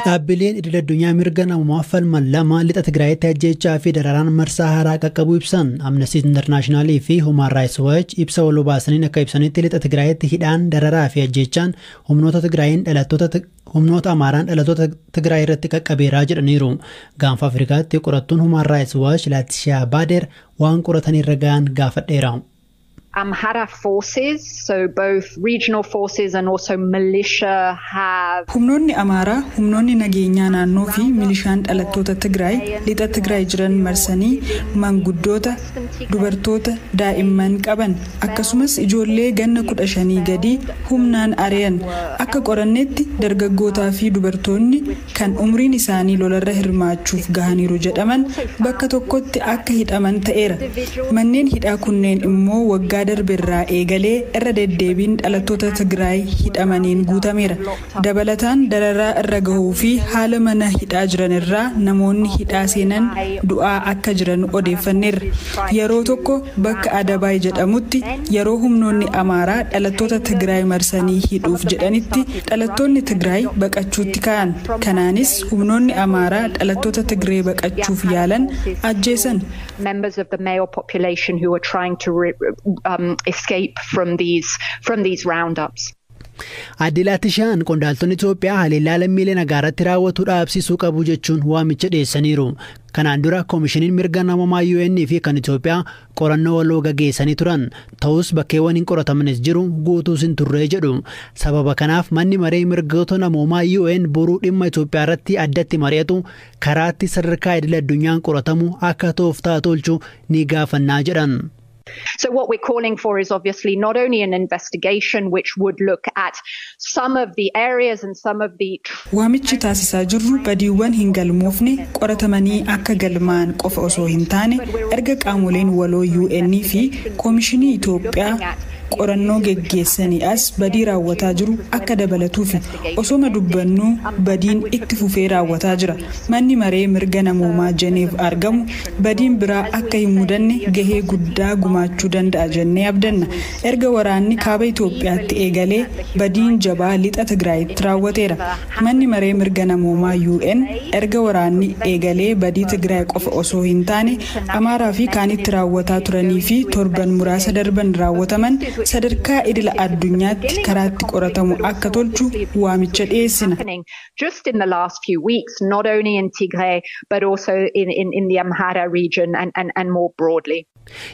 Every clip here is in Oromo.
Dhaabbileen idil addunyaa mirga namummaa falman lama lixa Tigraayitti ajjeechaa fi dararaan marsaa haaraa qaqqabuu ibsan. Amnesty International fi Human Rights Watch ibsa waloo baasaniin akka ibsanitti, lixa Tigraayitti hidhaan, dararaa fi ajjeechaan humnoota Tigraayin dhalattoota humnoota Amaaraan dhalattoota Tigraay irratti qaqqabeeraa jedhaniiru. Gaanfa Afrikaatti qorattuun Human Rights Watch Laatishaa Baader waan qoratan irra ga'an gaafadheera. Amhara forces, so both regional forces and also militia, have. Humnoonni Amaaraa, humnoonni nageenyaa naannoo fi milishaan dhalattoota Tigraay lixa Tigraay jiran marsanii manguddoota, dubartoota, daa'imman qaban, akkasumas ijoollee ganna 15 gadii humnaan ari'an. Akka qorannetti dargaggootaa fi dubartoonni kan umriin isaanii lolarra hirmaachuuf gahaniiru jedhaman bakka tokkotti akka hidhaman ta'eera. Manneen hidhaa kunneen immoo waggaa darbeerraa eegalee irra deddeebiin dhalattoota Tigraay hidhamaniin guutameera. Dabalataan dararaa irra gahuu fi haala mana hidhaa jiran irraa namoonni hidhaa seenan du'aa akka jiran odeeffanneerra. Yeroo tokko bakka Adabaay jedhamutti yeroo humnoonni Amaaraa dhalattoota Tigraay marsanii hidhuuf jedhanitti dhalattoonni Tigraay baqachuutti ka'an. Kanaanis humnoonni Amaaraa dhalattoota Tigree baqachuuf yaalan ajjeesan. Members of the male population who are trying to escape from these roundups. Adde Laatishaan qondaaltonni Itoophiyaa haleellaa lammiilee nagaa irratti raawwatu dhaabsisuu qabu jechuun waamicha dhiyeessaniiru. Kanaan dura Koomishiniin Mirga Namummaa UN fi kan Itoophiyaa qorannoo waloo gaggeessanii turan. Ta'us bakkeewwan hin qoratamanis jiru, guutuus hin turre jedhu. Sababa kanaaf manni maree mirgoota namoomaa UN boruu dhimma Itoophiyaa irratti addatti mari'atu karaatti sadarkaa idil addunyaan qoratamu akka tooftaa tolchu ni gaafannaa jedhan. So what we're calling for is obviously not only an investigation which would look at some of the areas and some of the Waamichi taasisaa jirru badiiwwan hin galmoofne qoratamanii akka galmaan qofa osoo hin taane, erga qaamoleen waloo UN fi Koomishinii Itoophiyaa qorannoo geggeessanii as badii raawwataa jiru akka dabalatuufi. Osoma dubbannuu badiin itti fufee raawwataa jira. Manni maree mirga namoomaa Jeneef argamu badiin biraa akka hin mudanne gahee guddaa gumaachuu danda'a jennee abdanna. Erga waraanni kaaba Itoophiyaatti eegalee badiin jabaa lixa Tigraayitti raawwateera. Manni maree mirga namoomaa UN erga waraanni eegalee badii Tigraay qofa osoo hin taane Amaaraa fi kaanitti raawwataa turanii fi torban muraasa darban raawwataman sadarkaa idila addunyaatti karaatti qoratamu akka tolchu waamicha dhiyeessina. Just in the last few weeks, not only in Tigray, but also in the Amhara region and more broadly.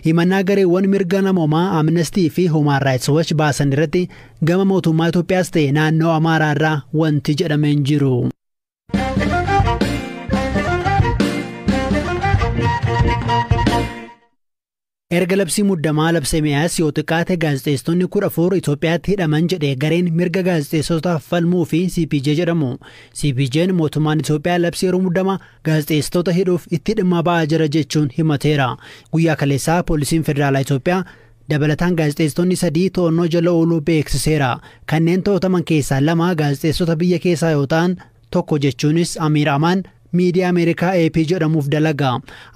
Himannaa gareewwan mirga namoomaa Amnestii fi Human Rights Watch baasan irratti gama mootummaa Itoophiyaas ta'e naannoo Amaaraa irraa wanti jedhamee hin jiru. Erga labsii muddamaa labsame as yoo xiqqaate gaazexeessitoonni 14 Itoophiyaatti hidhaman jedhe gareen mirga gaazexeessotaaf falmuu fi CPJ jedhamu. CPJ'n mootummaan Itoophiyaa labsii yeroo muddamaa gaazexeessitoota hidhuuf itti dhimma ba'aa jira jechuun himateera. Guyyaa kaleessaa poolisiin federaalaa Itoophiyaa dabalataan gaazexeessitoonni sadii to'annoo jala ooluu beeksiseera. Kanneen to'ataman keessaa lama gaazexeessota biyya keessaa yoo ta'an, tokko jechuunis Amiir Amaan miidiyaa Ameerikaa AP jedhamuuf dalaga.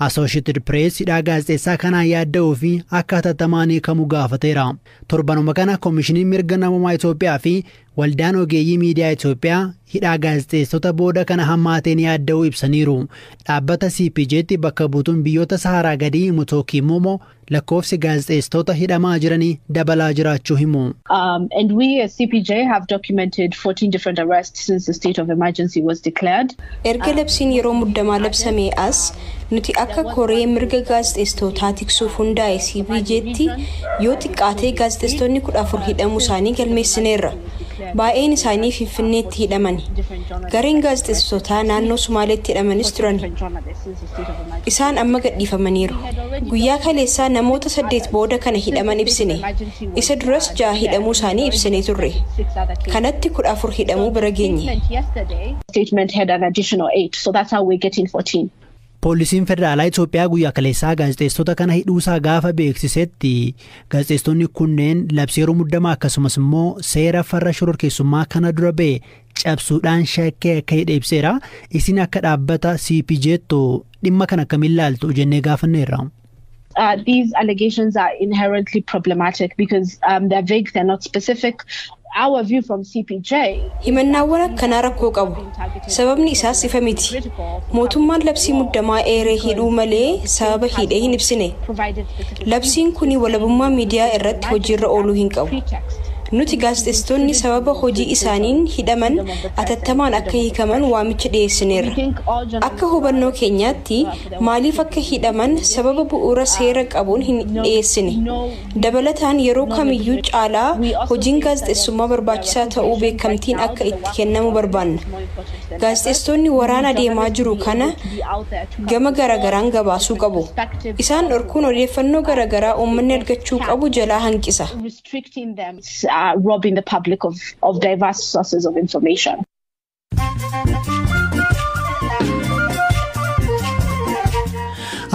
Associated Press hidhaa gaazexeessaa kanaan yaadda'uu fi akka hatattamaan hiikamu gaafateera. Torbanuma kana Koomishiniin Mirga Namummaa Itoophiyaa fi Waldaan Ogeeyyii Miidiyaa Itoophiyaa hidhaa gaazexeessota booda kana hammaateen yaadda'uu ibsaniiru. Dhaabbata CPJ'tti bakka buutuun biyyoota Saharaa gadii Mutooki Mumo lakkoofsi gaazexeessitoota hidhamaa jiranii dabalaa jiraachuu himu. And we as CPJ have documented 14 different arrests since the state of emergency was declared. Erga labsiin yeroo muddamaa labsamee as nuti akka koree mirga gaazexeessitootaa tiksuuf hundaa'e CPJ'tti yoo xiqqaatee gaazexeessitoonni 14 hidhamuu isaanii galmeessineerra. Baay'een isaanii Finfinneetti hidhamani. Gareen gaazexeessitootaa naannoo Sumaaleetti hidhamanis turan. Isaan amma gadhiifamaniiru. Guyyaa kaleessaa namoota saddeet booda kana hidhaman ibsine. Isa duras ja'a hidhamuu isaanii ibsinee turre. Kanatti 14 hidhamuu bira geenye. Statement had an additional eight, so that's how we're getting 14. Poolisiin federaalaa Itoophiyaa guyyaa kaleessaa gaazexeessitoota kana hidhuusaa gaafa beeksisetti gaazexeessitoonni kunneen labsii yeroo muddamaa akkasumas immoo seera farra shororkeessummaa kana dura ba'e cabsuudhaan shakkee akka hidhe ibseera. Isin akka dhaabbata CPJ'ttu dhimma kana akkamiin ilaaltu jennee gaafanneerra. These allegations are inherently problematic because they're vague, they're not specific. Our view from CPJ. Himannaawwan akkanaa rakkoo qabu. Sababni isaas ifa miti. Mootummaan labsii muddamaa eeree hidhuu malee sababa hidhee hin ibsine. Labsiin kun walabummaa miidiyaa irratti hojiirra ooluu hin qabu. Nuti gaazexeessitoonni sababa hojii isaaniin hidhaman atattamaan akka hiikaman waamicha dhiyeessineerra. Akka hubannoo keenyaatti maaliif akka hidhaman sababa bu'uura seera qabuun hin dhiyeessine. Dabalataan yeroo kamiyyuu caalaa hojiin gaazexeessummaa barbaachisaa ta'uu beekamtiin akka itti kennamu barbaanna. Gaazexeessitoonni waraana deemaa jiru kana gama garagaraan gabaasuu qabu. Isaan dhorkuun odeeffannoo garagaraa uummanni argachuu qabu jalaa hanqisa. Restricting them, robbing the public of diverse sources of information.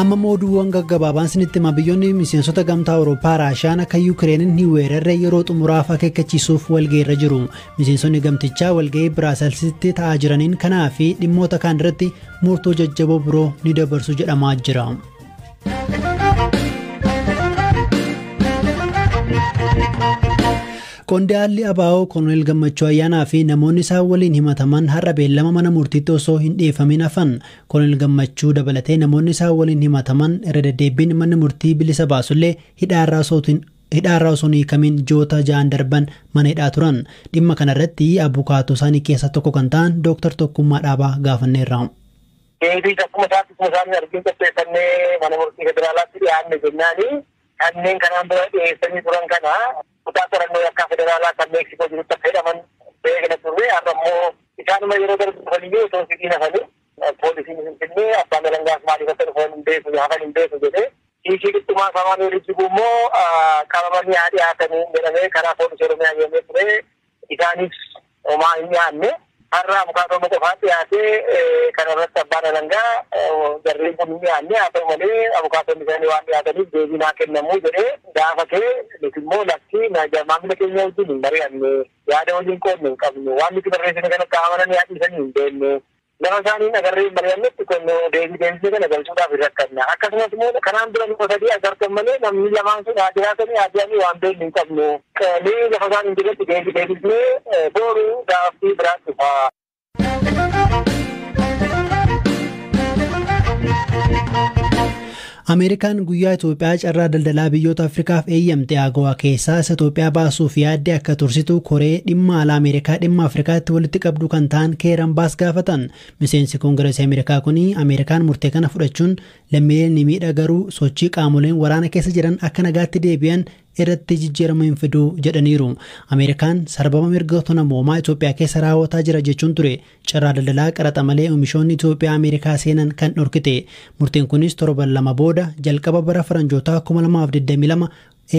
Amma immoo oduuwwan gaggabaabaan isinitti hima. Biyyoonni miseensota Gamtaa Awurooppaa Raashiyaan akka Yukireeniin hin weerarre yeroo xumuraaf akeekkachiisuuf walga'iirra jiru. Miseensonni gamtichaa walga'ii Biraaselsitti ta'aa jiraniin kanaa fi dhimmoota kaan irratti murtoo jajjaboo biroo ni dabarsu jedhamaa jira. Qondaalli ABO Koloneel Gammachuu Ayyaanaa fi namoonni isaan waliin himataman har'a beellama mana murtiitti osoo hin dhiyeeffamin hafan. Koloneel Gammachuu dabalatee namoonni isaan waliin himataman irra deddeebiin manni murtii bilisa baasullee hidhaarraa osoo hin hiikamin ji'oota 6 darban mana hidhaa turan. Dhimma kanarratti abukaatoo isaanii keessaa tokko kan ta'an Dooktar Tokkummaa Dhaabaa gaafanneerra. Deebii akkuma isaatti isaanii arginu qopheeffannee mana murtii federaalaatti dhiyaanne jennaani kanneen kanaan dura dhiyeessanii turan kana kutaa qorannoo yakkaa federaalaa kan Meeksikoo jirutti akka hidhaman beekna turre. Har'a immoo isaanuma yeroo darbu dhufaniyyuu osoo sibiin hafanii poolisiin Finfinnee abbaan alangaas maaliif akka dhufan hin beeku hafan hin beeku jedhee hiikii qixxumaa samaan walitti immoo qabamanii haa dhiyaatanii jedhamee karaa poolisii Oromiyaa deemee ture. Isaanis homaa hin dhiyaanne. Har'a abukaatoo qofaa dhiyaatee kanarratti abbaan alangaa jarreen kun hin dhiyaanne, haa ta'u malee abukaatonni isaanii waan dhiyaataniif deebiin haa kennamuu jedhee gaafatee, nuti immoo lakki maamila keenya wajjin hin mari'anne, yaada waliin qoodne hin qabnu, waan nuti barreessine kana akka amanan yaadhiisanii hin beekne, lafa isaanii agarree hin mari'annetti kun deebii deebisee kana galchuudhaaf hin rakkanna. Akkasumas immoo kanaan dura nama sadii as argan malee namni lamaan sun haa dhiyaatanii haa dhiyaanii waan beeknu hin qabnu. Mee lafa isaan hin jirretti deebii deebisnee boru gaaffii biraan dhufa. Ameerikaan guyyaa Itoophiyaa carraa daldalaa biyyoota Afrikaaf eeyyamte AGOA keessaa isa Itoophiyaa baasuuf yaadde akka tursitu koree dhimma alaa Ameerikaa dhimma Afrikaatti walitti qabdu kan ta'an Keeran Baas gaafatan. Miseensi Koongireesii Ameerikaa kun Ameerikaan murtee kana fudhachuun lammiileen ni miidha, garuu sochii qaamoleen waraana keessa jiran akka nagaatti deebi'an irratti jijjiirama hin fiduu jedhaniiru. Ameerikaan sarbama mirgoota namoomaa Itoophiyaa keessa raawwataa jira jechuun ture carraa daldalaa qaraxa malee oomishoonni Itoophiyaa Ameerikaa seenan kan dhorkite. Murteen kunis torban 2 booda jalqaba bara faranjootaa 2022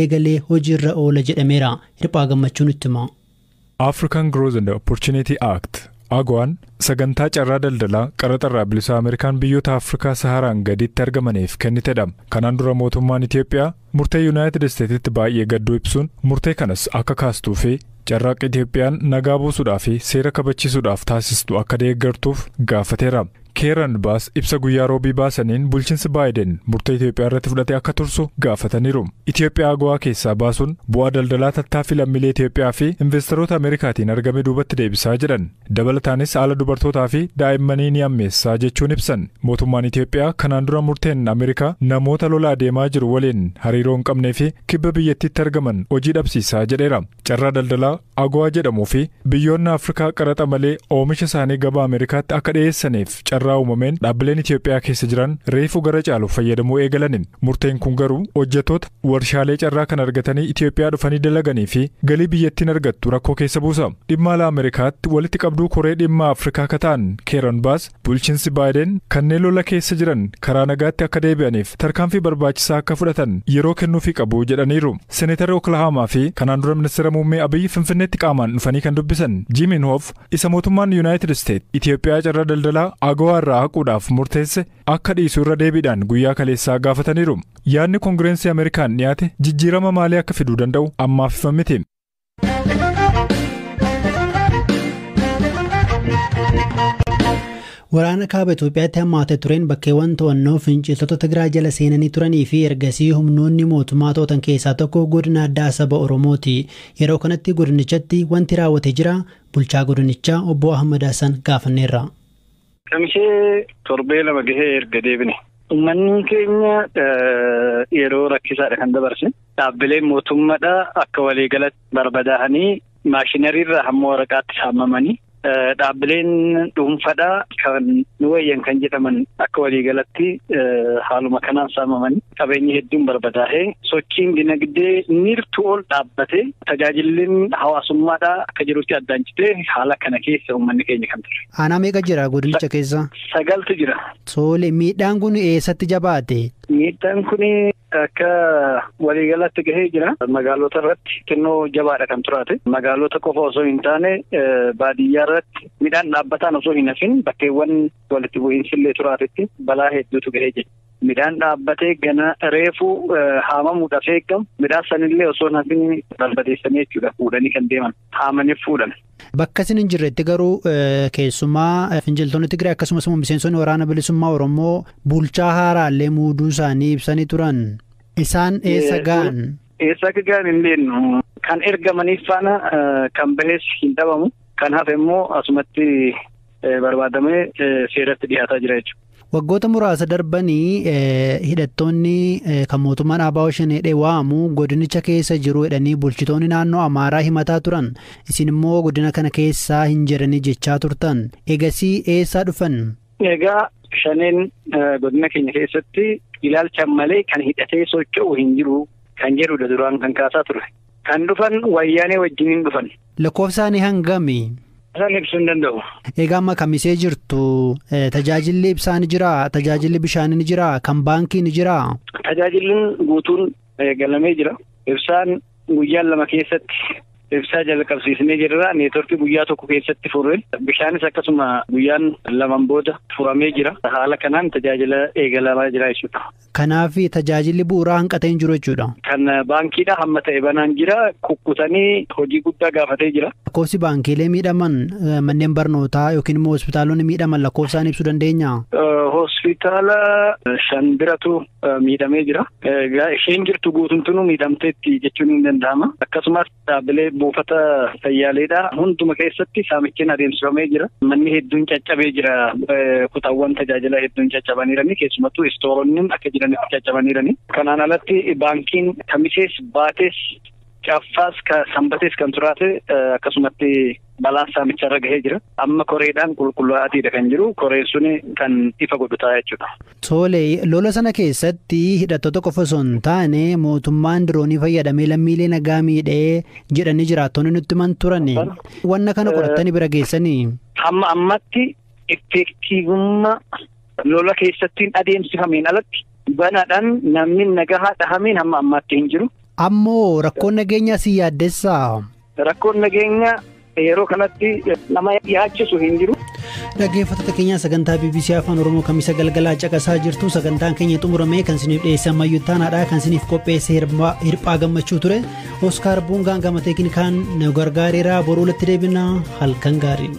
eegalee hojiirra oola jedhameera. Hirphaa Gammachuun itti hima. African Growth and Opportunity Act AGOAn sagantaa carraa daldalaa qaraxarraa bilisa Ameerikaan biyyoota Afrikaa Saharaan gaditti argamaniif kennitedha. Kanaan dura mootummaan Itoophiyaa murtee Yuunaayitid Isteetitti baay'ee gadduu ibsuun murtee kanas akka kaastuu fi carraaqqii Itoophiyaan nagaa buusuudhaa fi seera kabachiisuudhaaf taasistu akka deeggartuuf gaafateera. Keeran Baas ibsa guyyaa roobii baasaniin bulchiinsi Baayiden murtee Itoophiyaa irratti fudhate akka tursu gaafataniiru. Itoophiyaa AGOA keessaa baasuun bu'aa daldalaa tattaaffii lammiilee Itoophiyaa fi investoroota Ameerikaatiin argame duubatti deebisaa jedhan. Dabalataanis haala dubartootaa fi daa'immanii ni ammeessaa jechuun ibsan. Mootummaan Itoophiyaa kanaan dura murteen Ameerikaa namoota lola adeemaa jiru waliin hariiroo hin qabnee fi kibba biyyattiitti argaman hojii dhabsiisaa jedheera. Carraa daldalaa AGOA jedhamuu fi biyyoonni Afrikaa qaraxa malee oomisha isaanii gabaa Ameerikaatti akka dhiyeessaniif carraa uumameen dhaabbileen Itoophiyaa keessa jiran reefu gara caalu fayyadamuu eegalani. Murteen kun garuu hojjettoota warshaalee carraa kan argatanii Itoophiyaa dhufanii dalaganii fi galii biyyattiin argattu rakkoo keessa buusa. Dhimma alaa Ameerikaatti walitti qabduu koree dhimma Afrikaa akka ta'an Keeran Baas bulchiinsi Baayiden kanneen lola keessa jiran karaa nagaatti akka deebi'aniif tarkaanfii barbaachisaa akka fudhatan yeroo kennuufii qabu jedhaniiru. Seneetarri Oklahoomaa fi kanaan dura ministeera muummee Abiyyi Finfinneetti qaamaan dhufanii kan dubbisan Jimin Hof isa mootummaan Yuunaayitid Isteet Itoophiyaa carraa daldalaa AGOA irraa haquudhaaf murteesse akka dhiisu irra deebiidhaan guyyaa kaleessaa gaafataniiru. Yaadni Koongireensii Ameerikaan dhiyaate jijjiirama maalii akka fiduu danda'u ammaaf ifa miti. Waraana kaaba Itoophiyaatti hammaatee tureen bakkeewwan to'annoo finciltoota Tigraay jala seenanii turanii fi ergasii humnoonni mootummaa to'atan keessaa tokko godina addaa saba Oromooti. Yeroo kanatti godinichatti wanti raawwate jira. Bulchaa godinichaa obbo Ahmad Hassan gaafanneerra. Kamishee torbee 2 gahee erga deebine. Uummanni keenya yeroo rakkisaadha kan dabarse. Dhaabbileen mootummaadha akka waliigalatti barbadaa'anii maashinariirraa hamma waraqaatti saamamanii dhaabbileen dhuunfaadha kan nu wayyan kan jedhaman akka waliigalatti haaluma kanaan saamamanii qabeenyi hedduun barbadaa'ee sochiin dinagdee niirtu ol dhaabbatee tajaajilli hawaasummaadha akka jirutti addaan citee haala kana keessa uummanni keenya kan ture. Aanaa meeqa jira godinicha keessa? 9tu jira. Tole, miidhaan kun eessatti jabaate? Miidhaan kun akka waliigalatti gahee jira. Magaalota irratti xinnoo jabaadha kan turaate. Magaalota qofa osoo hin taane baadiyyaa irratti midhaan dhaabbataan osoo hin hafin bakkeewwan walitti bu'iinsi illee turaatetti balaa hedduutu gahee jira. Midhaan dhaabbatee gana reefu haamamuudhaaf eegamu midhaan sanillee osoo hin hafin barbadeessanii jechuudha fuudhanii kan deeman haamaniif fuudhan. Bakka isin hin jirretti garuu keessumaa finciltoonni Tigraay akkasumas immoo miseensonni waraana bilisummaa Oromoo bulchaa haaraallee muuduu isaanii ibsanii turan. Isaan eessa ga'an? Eessa akka ga'an hin beeknu. Kan ergamaniif faana kan bahes hin dhabamu. Kan hafe immoo asumatti barbaadamee seeratti dhiyaataa jira jechuudha. Waggoota muraasa darbanii hidhattoonni kan mootummaan ABO Shanee waamu godinicha keessa jiru jedhanii bulchitoonni naannoo Amaaraa himataa turan. Isin immoo godina kana keessaa hin jiranii jechaa turtan. Egasii eessaa dhufan? Egaa Shaneen godina keenya keessatti ilaalcha malee kan hidhatee socho'u hin jiru kan jedhudha duraan kan kaasaa ture. Kan dhufan wayyaanee wajjiniin dhufan. Lakkoofsaanii hangami? Isaan ibsuu hin danda'u. Egaa amma kamisee jirtu tajaajilli ibsaa ni jira, tajaajilli bishaanii ni jira, kan baankii ni jira. Tajaajilli guutuun galamee jira. Ibsaan guyyaa 2 keessatti ibsaa jalqabsiisnee jirra. Neetworkii guyyaa 1 keessatti furre. Bishaanis akkasuma guyyaan 2 booda furamee jira. Haala kanaan tajaajila eegalamaa jira jechuudha. Kanaaf tajaajilli bu'uuraa hanqatee hin jiru jechuudha. Kan baankiidha hamma ta'e banaan jira. Kukkutanii hojii guddaa gaafatee jira. Lakkoofsi baankiilee miidhaman manneen barnootaa yookiin immoo hospitaalonni miidhaman lakkoofsaan ibsuu dandeenya? Hospitaala 5 biratu miidhamee jira. Isheen jirtu guutumtuu miidhamteetti jechuun hin danda'ama. Akkasumas dhaabbilee buufata fayyaaleedha. Hunduma keessatti saamichiin adeemsifamee jira. Manni hedduun caccabee jira. Kutaawwan tajaajila hedduun caccabaniirani. Keessumattuu istooronni akka jiranitti caccabaniirani. Kanaan alatti baankiin kamisees baatees caaffaas sanbatees kan turaate akkasumatti balaan saamicharra gahee jira. Amma koreedhaan qulqullaa'aatiidha kan jiru. Koreen suni kan ifa godhu ta'a jechuudha. Tole, lola sana keessatti hidhattoota qofa osoo hin taane mootummaan diroonii fayyadamee lammiilee nagaa miidhee jedhanii jiraattonni nutti himan turan. Wanna kana qorattanii bira geessanii? Hamma ammatti effektiivummaa lola keessatti adeemsifameen alatti banaadhaan namni nagaa dhahameen hamma ammaatti hin jiru. Ammoo rakkoon nageenyaa si yaaddessaa? Rakkoon nageenyaa yeroo kanatti nama yaachisu hin jiru. Dhaggeeffattoota keenyaa sagantaa BBC Afaan Oromoo kamisa galgalaa caqasaa jirtu. Sagantaan keenya xumurame kan isiniif dhiyeesse Ammayyuu Taanaadha. Kan isiniif qopheesse Hirphaa Gammachuu ture. Oskaar Buungaan gama teeknikaan nu gargaareera. Boruu walitti deebina. Halkan gaarii.